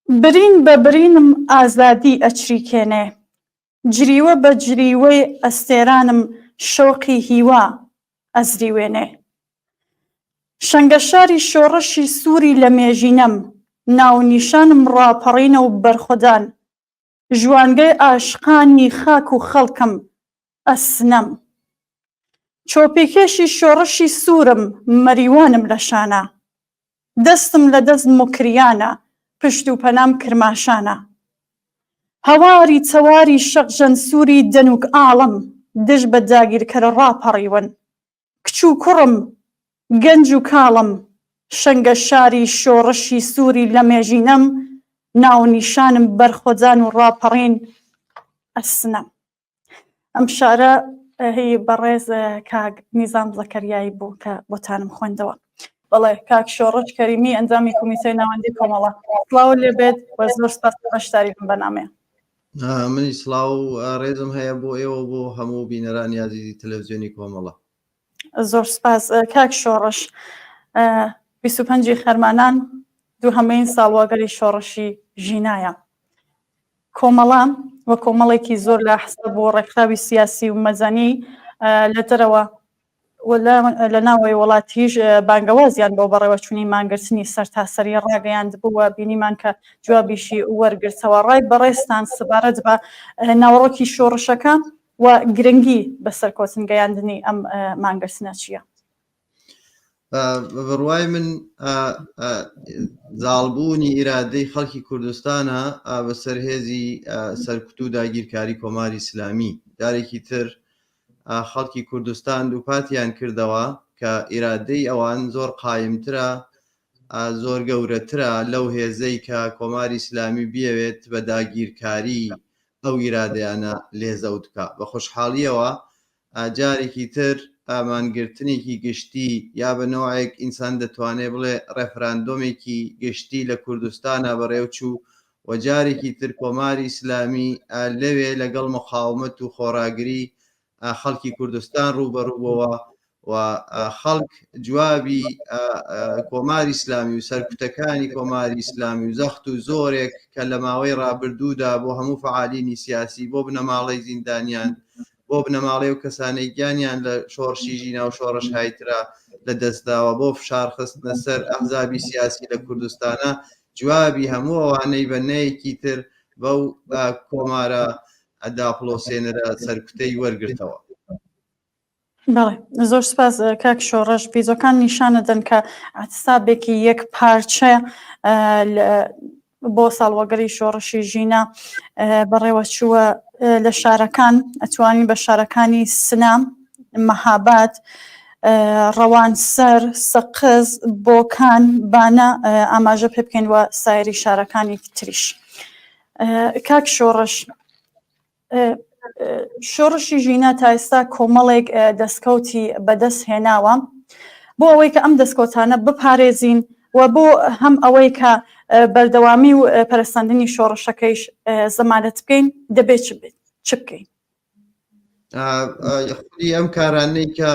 برین بە برینم ئازادی ئەچریکێنێ جریوە بە جریوەی ئەستێرانم شەوقی هیوا ئەزریوێنێ شەنگەشاری شۆڕشی سووری لە مێژینەم ناونیشانم ڕاپەڕینە و بەرخودان ژوانگەی عاشقانی خاک و خەڵکم ئەسنەم چۆپیکێشی شۆڕشی سوورم مەریوانم لە شانە دەستم لە دەست موکریانە پشت و پەنام کرماشانە هەواری چەواری شەقژەن سووری دەنووک ئاڵم دژ بە داگیرکەر ڕاپەڕیون کچ و کوڕم گەنج و کاڵم شەنگە شاری شۆڕشی سووری لە مێژینەم ناونیشانم بەرخۆدان و ڕاپەڕین ئەسنەم. ئەم شعرە هی بەڕێز کاک نیزام زەکەریایی بوو کە بۆتانم خوێندەوە. بەڵێ کاک شۆڕش کەریمی ئەندامی کۆمیتەی ناوەندی کۆمەڵە سڵاو لێ بێت و زۆر سپاس بەشداری بم بەنامەیە. منی سڵاو ڕێزم هەیە بۆ ئێوە بۆ هەموو بینەرانی ئازیزی تەلەڤزیۆنی کۆمەڵە. زۆر سپاس کاک شۆڕش. 25 خەرمانان دووهەمین ساڵوەگەری شۆڕشی ژینایە. کۆمەڵە و کۆمەڵێکی زۆر لە حساب و ڕێکخراوی سیاسی و مەدەنی لە دەرەوە و لە ناوەوەی وڵاتیش بانگەوازیان بۆ بەڕێوەچوونی مانگرتنی سەرتاسەری ڕاگەیاند بوو و بینیمان کە جوابیشی وەرگرتەوە. ڕای بەڕێزتان سەبارەت بە ناوەڕۆکی شۆڕشەکە و گرنگی بە سەرکەوتن گەیاندنی ئەم مانگرتنە چییە؟ بە بڕوای من زاڵبوونی ئیرادەی خەڵکی کوردستانە بەسەر هێزی سەرکوت و داگیرکاری کۆماری ئیسلامی جارێکی تر خەڵکی کوردستان دووپاتیان کردەوە کە ئیرادەی ئەوان زۆر قایمترە زۆر گەورەترە لەو هێزەی کە کۆماری ئیسلامی بیەوێت بە داگیرکاری ئەو ئیرادەیانە لێ زەوت بکا. بە خۆشحاڵییەوە جارێکی تر مانگرتنێکی گشتی یا بە نەوعێک ئینسان دەتوانێ بڵێ ڕێفراندۆمێکی گشتی لە کوردستانا بەڕێوچوو و جارێکی تر کۆماری ئیسلامی لەوێ لەگەڵ مقاومەت و خۆڕاگری خەڵکی کوردستان ڕووبەڕوو بۆوە و خەڵک جوابی کۆماری ئیسلامی و سەرکوتەکانی کۆماری ئیسلامی و زەخت و زۆرێک کە لە ماوەی ڕابردوودا بۆ هەموو فەعالینی سیاسی بۆ بنەماڵەی زیندانیان بۆ بنەماڵەی و کەسانەی گیانیان لە شۆڕشی ژینا و شۆڕش هایترا لە دەستداوە بۆ فشار خستنە سەر ئەحزابی سیاسی لە کوردستانە جوابی هەموو ئەوانەی بە نەیەکی تر بەو کۆمارە داپڵۆسێنەرە سەرکوتەی وەرگرتەوە. بەڵێ زۆر سپاس کاک شۆڕش ڤیدۆکان نیشانەدەن کە اعتصابێکی یەک پارچە بۆ ساڵوەگەری شۆڕشی ژینا بەڕێوە چووە لە شارەکان ئەتوانین بە شارەکانی سنە مەهاباد ڕەوانسەر سەقز بۆکان بانە ئاماژە پێ بکەین و سایری شارەکانی تریش کاک شۆڕش شۆڕشی ژینا تا ئێستا کۆمەڵێک دەستکەوتی بەدەست هێناوە بۆ ئەوەی کە ئەم دەستکەوتانە بپارێزین و بۆ هەم ئەوەی کە بەردەوامی و پەرەسەندنی شۆڕشەکەیش زەمانەت بکەین دەبێت چ بکەین؟ خودی ئەم کارانەی کە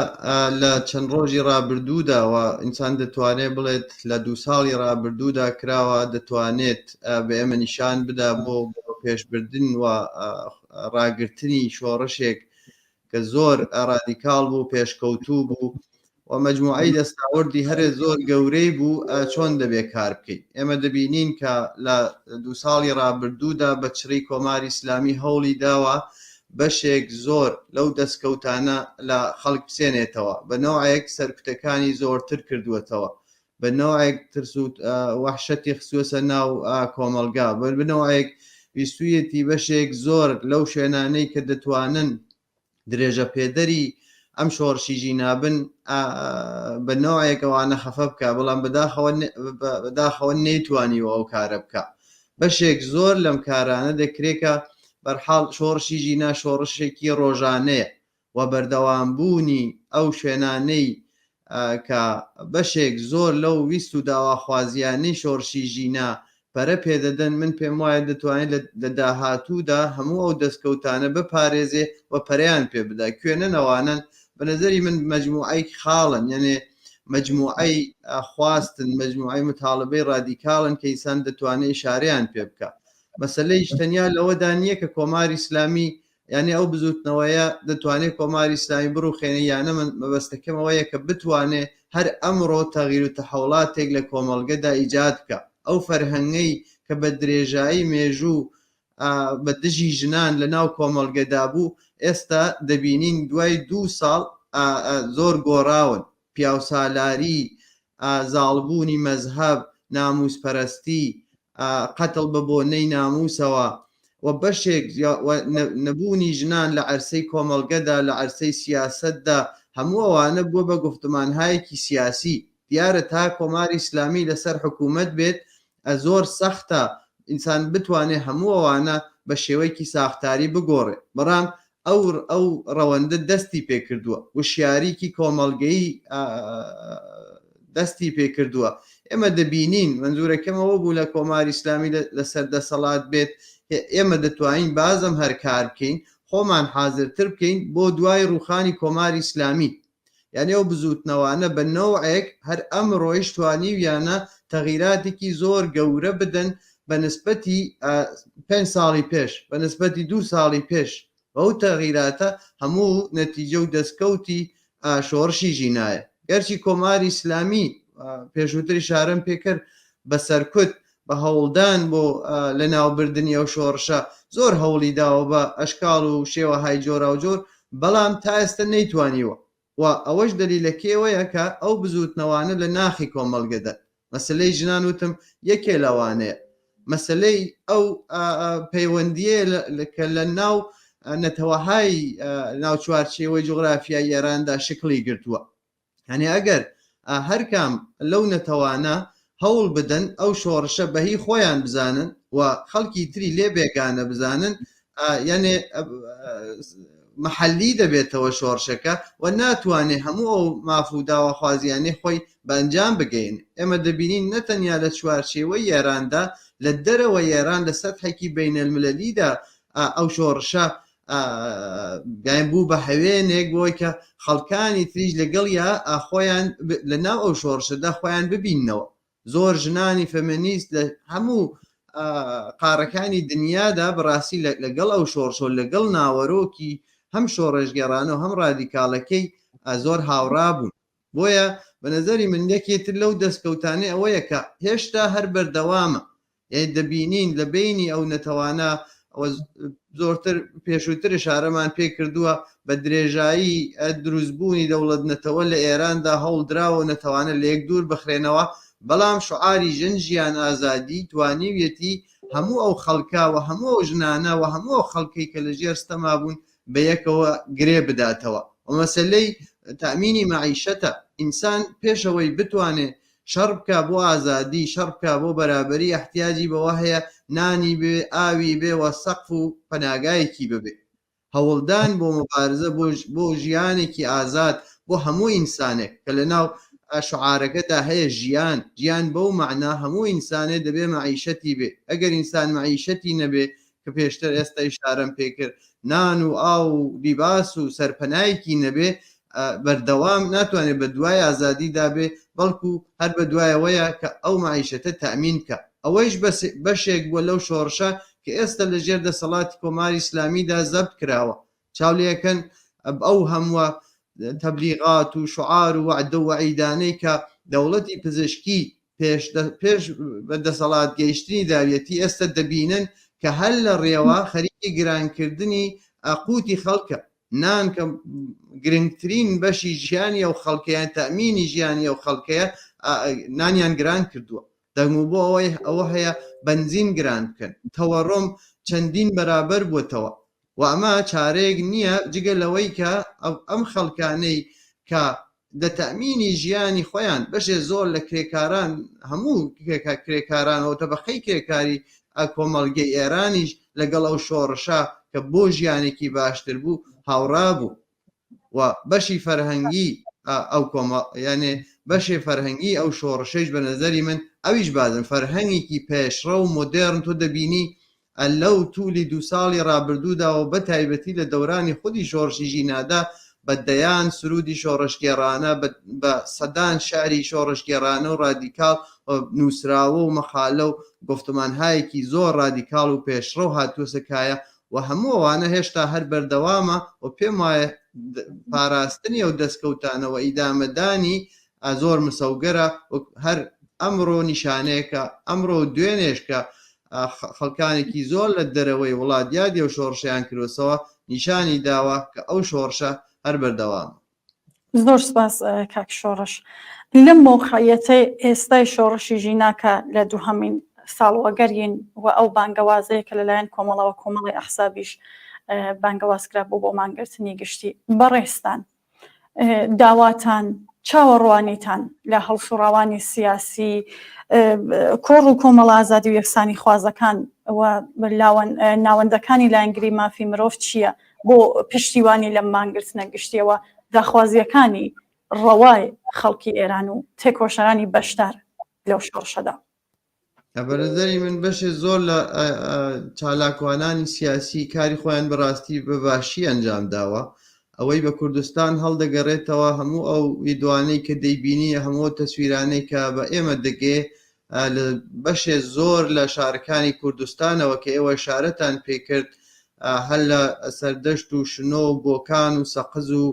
لە چەند ڕۆژی ڕابردوودا و ئینسان دەتوانێت بڵێت لە دوو ساڵی ڕابردوودا کراوە دەتوانێت بە ئێمە نیشان بدا بۆ پێشبردن و ڕاگرتنی شۆڕشێک کە زۆر ڕادیکاڵ بوو پێشکەوتوو بوو و مەجموعەی دەستاوردی هەرێ زۆر گەورەی بوو چۆن دەبێ کار بکەین ئێمە دەبینین کە لە دوو ساڵی ڕابردوودا بە چڕی کۆماری ئیسلامی هەوڵی داوە بەشێک زۆر لەو دەستکەوتانە لە خەڵک بسێنێتەوە بە نەوعێک سەرکوتەکانی زۆرتر کردووەتەوە بە نەوعێک ترس و وەحشەتی خستووەسە ناو کۆمەڵگا بە نەوعێک ویستوویەتی بەشێک زۆر لەو شوێنانەی کە دەتوانن درێژەپێدەری ئەم شۆڕشی ژینا بن بە نەوعێک ئەوانە خەفە بکە بەڵام بەداخەوە بەداخەوە نەیتوانیوە ئەو کارە بکە بەشێک زۆر لەم کارانە دەکرێت کە بەرحاڵ شۆڕشی ژینا شۆڕشێکی ڕۆژانەیە و بەردەوامبوونی ئەو شوێنانەی کە بەشێک زۆر لەو ویست و داواخوازییانەی شۆڕشی ژینا پەرە پێدەدەن، من پێموایە دەتوانێت لە داهاتوودا هەموو ئەو دەستکەوتانە بپارێزێ و پەرەیان پێ بدا. کوێنەن ئەوانەن؟ بە نەزەری من مەجموعەی خاڵن، یەنێ. مەجموعەی خواستن، مەجموعەی متاڵبەی ڕادیکاڵن کە ئینسان دەتوانێ ئیشارەیان پێ بکا. مەسەلەیش تەنیا لەوەدا نییە کە کۆماری ئیسلامی یانی ئەو بزووتنەوەیە دەتوانێ کۆماری ئیسلامی بڕوخێنێ یا نە من مەبەستەکەم ئەوەیە کە بتوانێ هەر ئەمڕۆ تەغییر و تەحەوڵاتێک لە کۆمەڵگەدا ئیجاد بکا. ئەو فەرهەنگەی کە بە درێژایی مێژوو بە دژی ژنان لە ناو کۆمەڵگەدا بوو، ئێستا دەبینین دوای دوو ساڵ زۆر گۆڕاون. پیاوسالاری، زاڵبوونی مەزهەب، نامووسپەرەستی، قەتڵ بە بۆنەی نامووسەوە و بەشێک نەبوونی ژنان لە عەرسەی کۆمەڵگەدا، لە عەرسەی سیاسەتدا، هەموو ئەوانە بووە بە گوفتمانهایەکی سیاسی. دیارە تا کۆماری ئیسلامی لەسەر حکوومەت بێت، زۆر سەختە ئینسان بتوانێ هەموو ئەوانە بە شێوەیەکی ساختاری بگۆڕێ، بەڵام ئەو ئەو ڕەوەندە دەستی پێ کردووە، وشیاریی کۆمەڵگەیی دەستی پێ کردووە. ئێمە دەبینین، مەنزوورەکەم ئەوە بوو لە کۆماری ئیسلامی لەسەر دەسەڵات بێت، ئێمە دەتوانین بازم هەر کار بکەین، خۆمان حازرتر بکەین بۆ دوای ڕووخانی کۆماری ئیسلامی. یانی ئەو بزووتنەوانە بە نەوعێک هەر ئەمڕۆیش توانیویانە تەغیراتێکی زۆر گەورە بدەن بە نسبەتی پێنج ساڵی پێش، بە نسبەتی دوو ساڵی پێش. ئەو تەغیراتە هەموو نەتیجە و دەستکەوتی شۆڕشی ژینایە. گەرچی کۆماری ئیسلامی پێشووتر ئیشارەم پێ کرد بە سەرکوت، بە هەوڵدان بۆ لەناوبردنی ئەو شۆڕشە زۆر هەوڵی داوە بە ئەشکاڵ و شێوەهای جۆراوجۆر، بەڵام تا ئێستا نەیتوانیوە و ئەوەش دەلیلەکەی ئەوەیە کە ئەو بزووتنەوانە لە ناخی کۆمەڵگەدان. مەسەلەی ژنان وتم یەکێ لەوانەیە. مەسەلەی ئەو پەیوەندییە کە لە ناو نەتەوەهای ناو چوارچێوەی جوغرافیای ئێراندا شکڵی گرتووە. یانی ئەگەر هەرکام لەو نەتەوانە هەوڵ بدەن ئەو شۆڕشە بە هی خۆیان بزانن و خەڵکی تری لێ بێگانە بزانن یانێ محەلی دەبێتەوە شۆڕشەکە و ناتوانێ هەموو ئەو ماف و داواخوازیانەی خۆی بە ئەنجام بگەیەنێ. ئێمە دەبینین نەتەنیا لە چوارچێوەی ئێراندا لە دەرەوەی ئێران لە سەتحێکی بەینەلملەلیدا ئەو شۆڕشە یان بوو بە هەوێنێک بۆی کە خەڵکانی تریش لەگەڵیا خۆیان لە ناو ئەو شۆڕشەدا خۆیان ببیننەوە. زۆر ژنانی فەمەنیست لە هەموو قاڕەکانی دنیادا بەڕاستی لەگەڵ ئەو شۆڕشە و لەگەڵ ناوەرۆکی هەم شۆڕشگێڕانە و هەم ڕادیکاڵەکەی زۆر هاوڕا بوون. بۆیە بە نەزەری من یەکێ تر لەو دەستکەوتانەی ئەوەیە کە هێشتا هەر بەردەوامە. یانی دەبینین لە بەینی ئەو نەتەوانە زۆرتر پێشووتر ئشارەمان پێ کردووە بە درێژایی دروستبوونی دەوڵەت نەتەوە لە ئێراندا هەوڵ دراوە و نەتەوانە لە یەک دوور بخرێنەوە، بەڵام شوعاری ژن ژیان ئازادی توانیویەتی هەموو ئەو خەڵکە و هەموو ئەو ژنانە و هەموو ئەو خەڵکەی کە لە ژێر ستەما بوون بە یەکەوە گرێ بداتەوە و مەسەلەی تامینی مەعیشەتە ئینسان پێشەوەی بتوانێ شەڕ بکا بۆ ئازادی، شەڕ بکا بۆ بەرابەری ئەحتیاجی بەوە هەیە نانی بێ، ئاوی بێ و سەقف و پەناگایەکی ببێ. هەوڵدان بۆ موبارزە بۆ بۆ ژیانێکی ئازاد بۆ هەموو ئینسانێک کە لە ناو شعارەکەدا هەیە ژیان، ژیان بەو مەعنا هەموو ئینسانێ دەبێ مەعیشەتی بێ، ئەگەر ئینسان مەعیشەتی نەبێ کە پێشتر ئێستا ئیشارەم پێ کرد نان و ئاو و لیباس و سەرپەنایەکی نەبێ بەردەوام ناتوانێت بە دوای ئازادیدا بێ بەڵکو هەر بە دوایەوەیە کە ئەو مەعیشەتە تەئمین بکا ئەوەیش بەشێک بووە لەو شۆڕشە کە ئێستا لە ژێر دەسەڵاتی کۆماری ئیسلامیدا زەبت کراوە چاو لێکەن ئەو هەمووە تەبلیغات و شعار و وەعدە و وەعیدانەی کە دەوڵەتی پزیشکی پێش پێش بە دەسەڵات گەیشتنی داویەتی ئێستا دەبینن کە هەر لە ڕێوە خەریکی گرانکردنی قوتی خەڵکە نان کە گرنگترین بەشی ژیانی ئەو خەڵکەیان تەمینی ژیانی ئەو خەڵکەیە نانیان گران کردووە دەنگ و بۆ ئەوەی ئەوە هەیە بەنزین گران بکەن تەوەڕۆم چەندین بەرابەر بووەتەوە و ئەمە چارەیەک نییە جگە لەوەی کە ئەم خەڵکانەی کە لە تەئمینی ژیانی خۆیان بەشێ زۆر لە کرێکاران هەموو کرێکاران و تەبەقەی کرێکاری کۆمەڵگەی ئێرانیش لەگەڵ ئەو شۆڕشە کە بۆ ژیانێکی باشتر بوو هاوڕا بوو و بەشی فەرهەنگی ئەو کۆمە یانێ بەشێ فەرهەنگی ئەو شۆڕشەیش بە نەزەری من ئەویش بازم فەرهەنگێکی پێشڕەو و مۆدێرن تۆ دەبینی لەو توولی دوو ساڵی ڕابردوودا و بە تایبەتی لە دەورانی خودی شۆڕشی ژینادا بە دەیان سروودی شۆڕشگێڕانە، بە سەدان شعری شۆڕشگێڕانە و ڕادیکاڵ و نووسراوە و مەقالە و گۆفتمانهایەکی زۆر ڕادیکاڵ و پێشڕەو هاتووەسە کایە و هەموو ئەوانە هێشتا هەر بەردەوامە و پێم وایە پاراستنی ئەو دەستکەوتانە و ئیدامەدانی زۆر مسەوگەرە و هەر ئەمڕۆ نیشانەیەکە ئەمڕۆ و دوێنێش کە خەڵکانێکی زۆر لە دەرەوەی وڵات یادی ئەو شۆڕشیان کردوەسەوە نیشانی داوە کە ئەو شۆڕشە هەر بەردەوامە. زۆر سپاس کاک شۆڕش. لەم مەوقعیەتەی ئێستای شۆڕشی ژینا کە لە دووهەمین ساڵوەگەرین و ئەو بانگەوازەیە کە لەلایەن کۆمەڵەوە کۆمەڵی ئەحزابیش بانگەواز کرا بۆ بۆ مانگرتنی گشتی بەڕێزتان داواتان چاوەڕوانیتان لە هەڵسوڕاوانی سیاسی کۆڕ و کۆمەڵە ئازادی و یەکسانی خوازەکان و ناوەندەکانی لایەنگری مافی مرۆڤ چییە بۆ پشتیوانی لەم مانگرتنە گشتیەوە داخوازیەکانی ڕەوای خەڵکی ئێران و تێکۆشەرانی بەشدار لەو شۆڕشەدا؟ بە نەزەری من بەشێ زۆر لە چالاکوانانی سیاسی کاری خۆیان بەڕاستی بە باشی ئەنجام داوە ئەوەی بە کوردستان هەڵدەگەڕێتەوە هەموو ئەو ویدوانەی کە دەیبینی هەموو تەسویرانەی کە بە ئێمە دەگێ لە بەشێ زۆر لە شارەکانی کوردستانەوە کە ئێوە شارەتان پێکرد هەر لە سەردەشت و شنۆ و بۆکان و سەقز و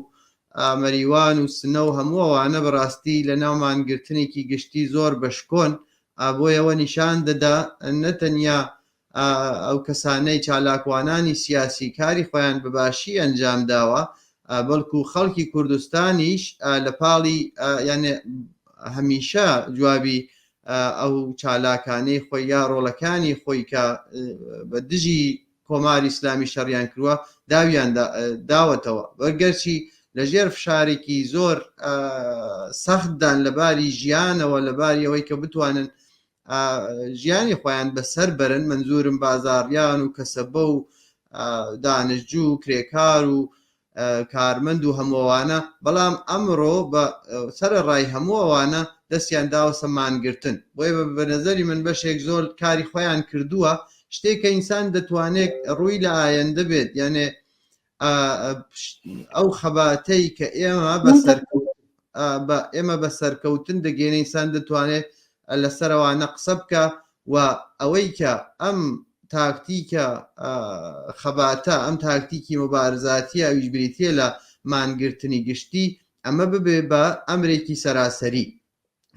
مەریوان و سنە و هەموو ئەوانە بەڕاستی لە ناو مانگرتنێکی گشتی زۆر بەشکۆن بۆیەوە نیشان دەدا نە تەنیا ئەو کەسانەی چالاکوانانی سیاسی کاری خۆیان بە باشی ئەنجام داوە بەڵکو خەڵکی کوردستانیش لە پاڵی یانێ هەمیشە جوابی ئەو چالاکانەی خۆی یا ڕۆڵەکانی خۆی کە بە دژی کۆماری ئیسلامی شەڕیان کردووە داویان داوەتەوە گەرچی لە ژێر فشارێکی زۆر سەختدان لەباری ژیانەوە لەباری ئەوەی کە بتوانن ژیانی خۆیان بەسەر بەرن منزورم بازاڕیان و کەسەبە و دانشجوو و کرێکار و کارمەند و هەموو ئەوانە، بەڵام ئەمڕۆ بە سەرەڕای هەموو ئەوانە دەستیان داوەسە مانگرتن، بۆیە بە نەزەری من بەشێک زۆر کاری خۆیان کردووە، شتێک کە ئینسان دەتوانێت ڕووی لە ئایەندە بێت، یانێ ئەو خەباتەی کە ئێمە بە بە ئێمە بە سەرکەوتن دەگەێنە ئینسان دەتوانێت لەسەرەوانە قسە بکە و ئەوەی کە ئەم تاکتیکە خەباتە ئەم تاکتیکی مبارزاتیە ئەویش بریتە لە مانگرتنی گشتی ئەمە ببێ بە ئەمرێکی سەراسەری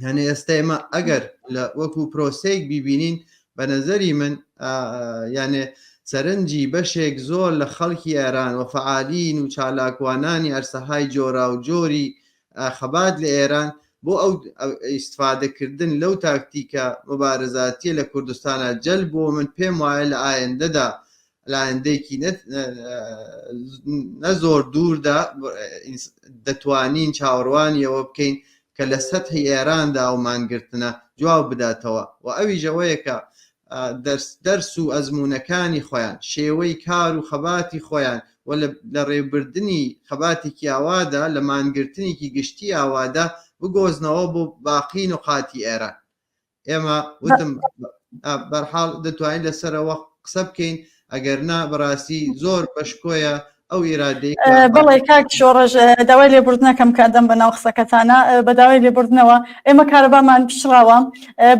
هەنێ ئێستا ئێمە ئەگەر لە وەکو پرۆسەیەک بیبینین بە نەزەری من یانێ سەرنجی بەشێک زۆر لە خەڵکی ئێران و فەعالین و چالاکوانانی ئەرسەهای جۆرا و جۆری خەبات لە ئێران بۆ ئەو ئیسفادەکردن لەو تاکتیکە مبارزاتیە لە کوردستانە جەل بۆ من پێم وایە لە ئایندەدا لە ئایندەیەکی نە زۆر دووردا دەتوانین چاوەڕوانی ئەوە بکەین کە لە سەتحی ئێراندا ئەو مانگرتنە جواب بداتەوە و ئەویش ئەوەیە کە دەرس و ئەزموونەکانی خۆیان، شێوەی کار و خەباتی خۆیان و لە ڕێبردنی خەباتێکی ئاوادا، لە مانگرتنێکی گشتی ئاوادا بگۆزنەوە بۆ باقی نوقاتی ئێران. ئێمە وتم بەرحاڵ دەتوانین لەسەرەوە قسە بکەین ئەگەر نا بەڕاستی زۆر بەشکۆیە ئەو ئیرادەی بەڵێ کاک شۆڕش داوای لێبوردنەکەم کە دەم بەناو قسەکەتانە بە داوای لێبوردنەوە ئێمە کارەبامان پچڕاوە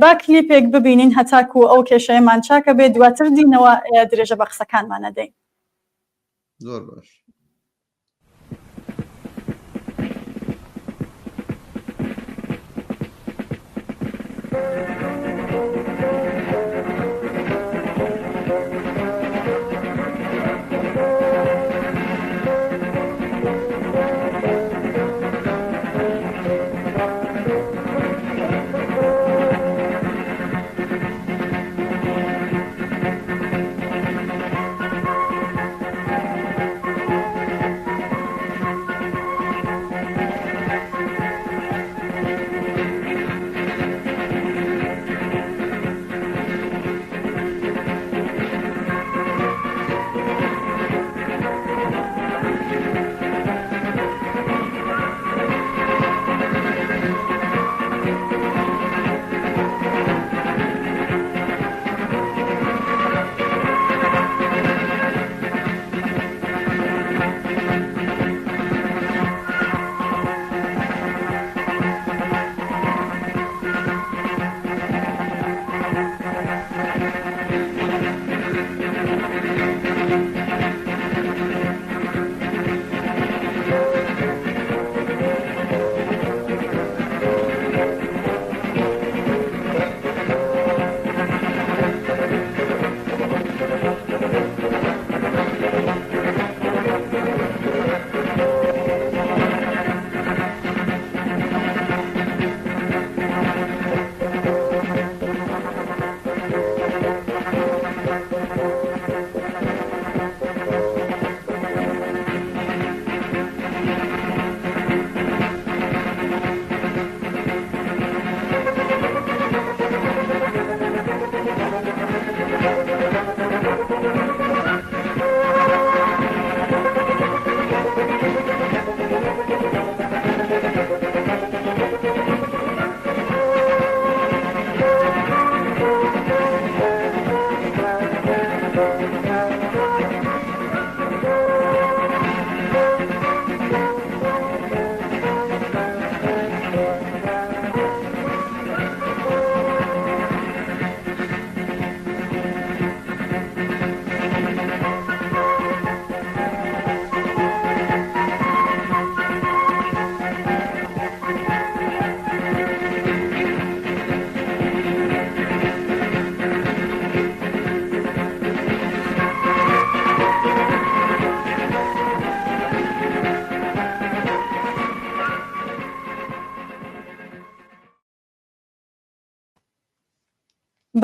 با کلیپێک ببینین هەتاکو ئەو کێشەیەمان چاکە بێت دواتر دینەوە درێژە بە قسەکانمان ئەدەین. زۆر باش.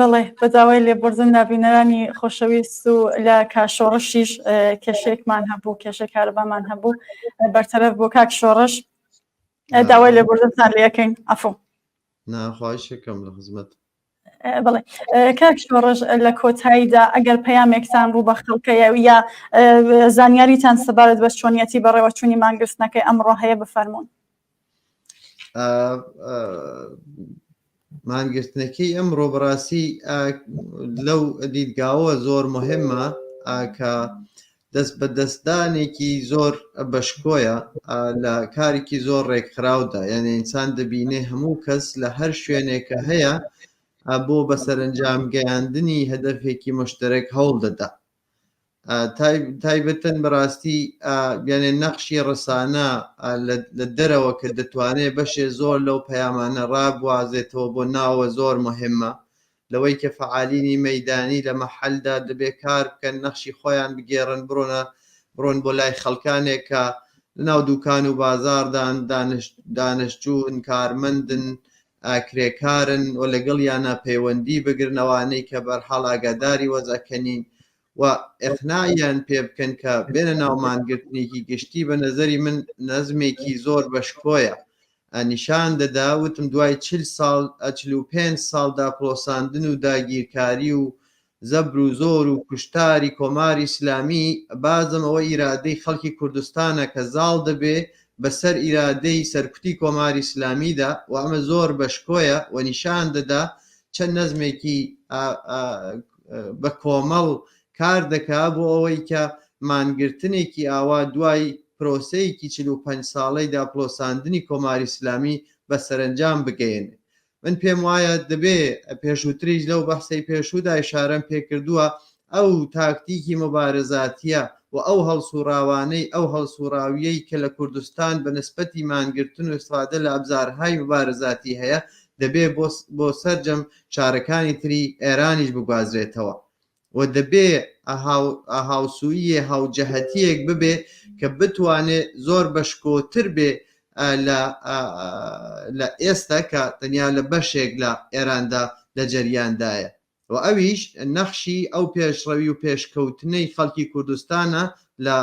بەڵێ بە داوای لێبوردن لە بینەرانی خۆشەویست و لە کا شۆڕشیش کێشەیەکمان هەبوو کێشەی کارەبامان هەبوو بەرتەرەف بۆ کاک شۆڕش داوای لێبوردنتان لێەکەین عەفو. نا خواهشەکەم لە خزمەت. بڵێ کاک شۆڕش لە کۆتاییدا ئەگەر پەیامێکتان ڕوو بە خەڵکەیە یا زانیاریتان سەبارەت بە چۆنیەتی بەڕێوەچوونی مانگرتنەکەی ئەمڕۆ هەیە بفەرموون. مانگرتنەکەی ئەمڕۆ بەڕاستی لەو دیدگاوە زۆر مهمە کە دەست بە دەستدانێکی زۆر بەشکۆیە لە کارێکی زۆر ڕێکخراودا یعنی ئینسان دەبینێ هەموو کەس لە هەر شوێنێکە هەیە بۆ بە سەرنجام گەیاندنی هەدەفێکی مشتەرەک هەوڵ دەدا تایبەتەن بەڕاستی یانێ نەخشی ڕسانە لە دەرەوە کە دەتوانێت بەشێ زۆر لەو پەیامانە ڕابوازێتەوە بۆ ناوە زۆر مهمە لەوەی کە فەعالینی مەیدانی لە مەحەلدا دەبێ کار بکەن نەخشی خۆیان بگێڕن بڕۆنە بڕۆن بۆ لای خەڵکانێک کە لەناو دوکان و بازاردان دانشجوون کارمەندن کرێکارن و لەگەڵیانە پەیوەندی بگرن ئەوانەی کە بەرحاڵ ئاگاداری وەزعەکەنین و ئیقناعیان پێ بکەن کە بێنە ناو مانگرتنێکی گشتی بە نەزەری من نەزمێکی زۆر بەشکۆیە نیشان دەدا وتم دوای چل ساڵ 45 ساڵ داپڵۆساندن و داگیرکاری و زەبر و زۆر و کوشتاری کۆماری ئیسلامی بازم ئەوە ئیرادەی خەڵکی کوردستانە کە زاڵ دەبێ بەسەر ئیرادەی سەرکوتی کۆماری ئیسلامیدا و ئەمە زۆر بەشکۆیە و نیشان دەدا چەند نەزمێکی بە کۆمەڵ کار دەکا بۆ ئەوەی کە مانگرتنێکی ئاوا دوای پرۆسەیەکی 45 ساڵەی داپڵۆساندنی کۆماری ئیسلامی بە سەرەنجام بگەیەنێ. من پێم وایە دەبێ پێشووتریش لەو بەحسەی پێشوودا ئیشارەم پێ کردووە ئەو تاکتیکی موبارزاتییە و ئەو هەڵسووڕاوانەی ئەو هەڵسووڕاوییەی کە لە کوردستان بە نسبەتی مانگرتن و ئیستفادە لە ئەبزارهای موبارزاتی هەیە دەبێ بۆ بۆ سەرجەم شارەکانی تری ئێرانیش بگوازرێتەوە و دەبێ هاوسوویێ هاوجەهەتییەک ببێ کە بتوانێ زۆر بەشکۆتر بێ لە لە ئێستا کە تەنیا لە بەشێک لە ئێراندا لە جەریاندایە. و ئەویش نەخشی ئەو پێشڕەوی و پێشکەوتنەی خەڵکی کوردستانە لە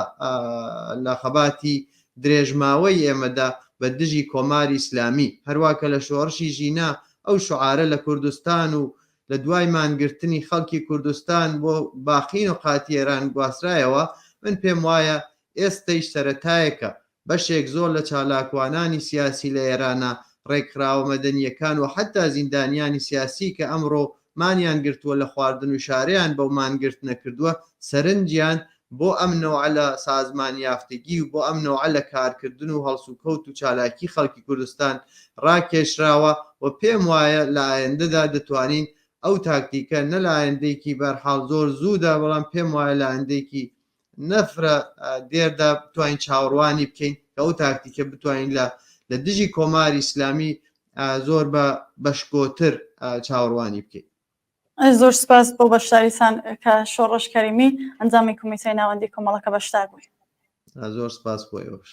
لە خەباتی درێژماوەی ئێمەدا بە دژی کۆماری ئیسلامی. هەروا کە لە شۆڕشی ژینا ئەو شوعارە لە کوردستان و لە دوای مانگرتنی خەڵکی کوردستان بۆ باقی نوقاتی ئێران گواسترایەوە، من پێم وایە ئێستەیش سەرەتایەکە بەشێک زۆر لە چالاکوانانی سیاسی لە ئێرانا، ڕێکخراوە مەدەنییەکان و حەتتا زیندانیانی سیاسی کە ئەمڕۆ مانیان گرتووە لە خواردن و ئیشارەیان بەو مانگرتنە کردووە، سەرنجیان بۆ ئەم نەوعە لە سازمانیافتگی و بۆ ئەم نەوعە لە کارکردن و هەڵسوکەوت و چالاکی خەڵکی کوردستان ڕاکێشراوە و پێم وایە لە ئایندەدا دەتوانین ئەو تاکتیکە نە لە ئایندەیەکی بەرحاڵ زۆر زوودا بەڵام پێم وایە لە ئایندەیەکی نەفرە دێردا بتوانین چاوەڕوانی بکەین کە ئەو تاکتیکە بتوانین لە لە دژی کۆماری ئیسلامی زۆر بە بەشکۆتر چاوەڕوانی بکەین. زۆر سپاس بۆ بەشداریتان کە شۆڕش کەریمی ئەندامی کۆمیتەی ناوەندی کۆمەڵەکە بەشدار بووی. زۆر سپاس بۆ ئێوەش.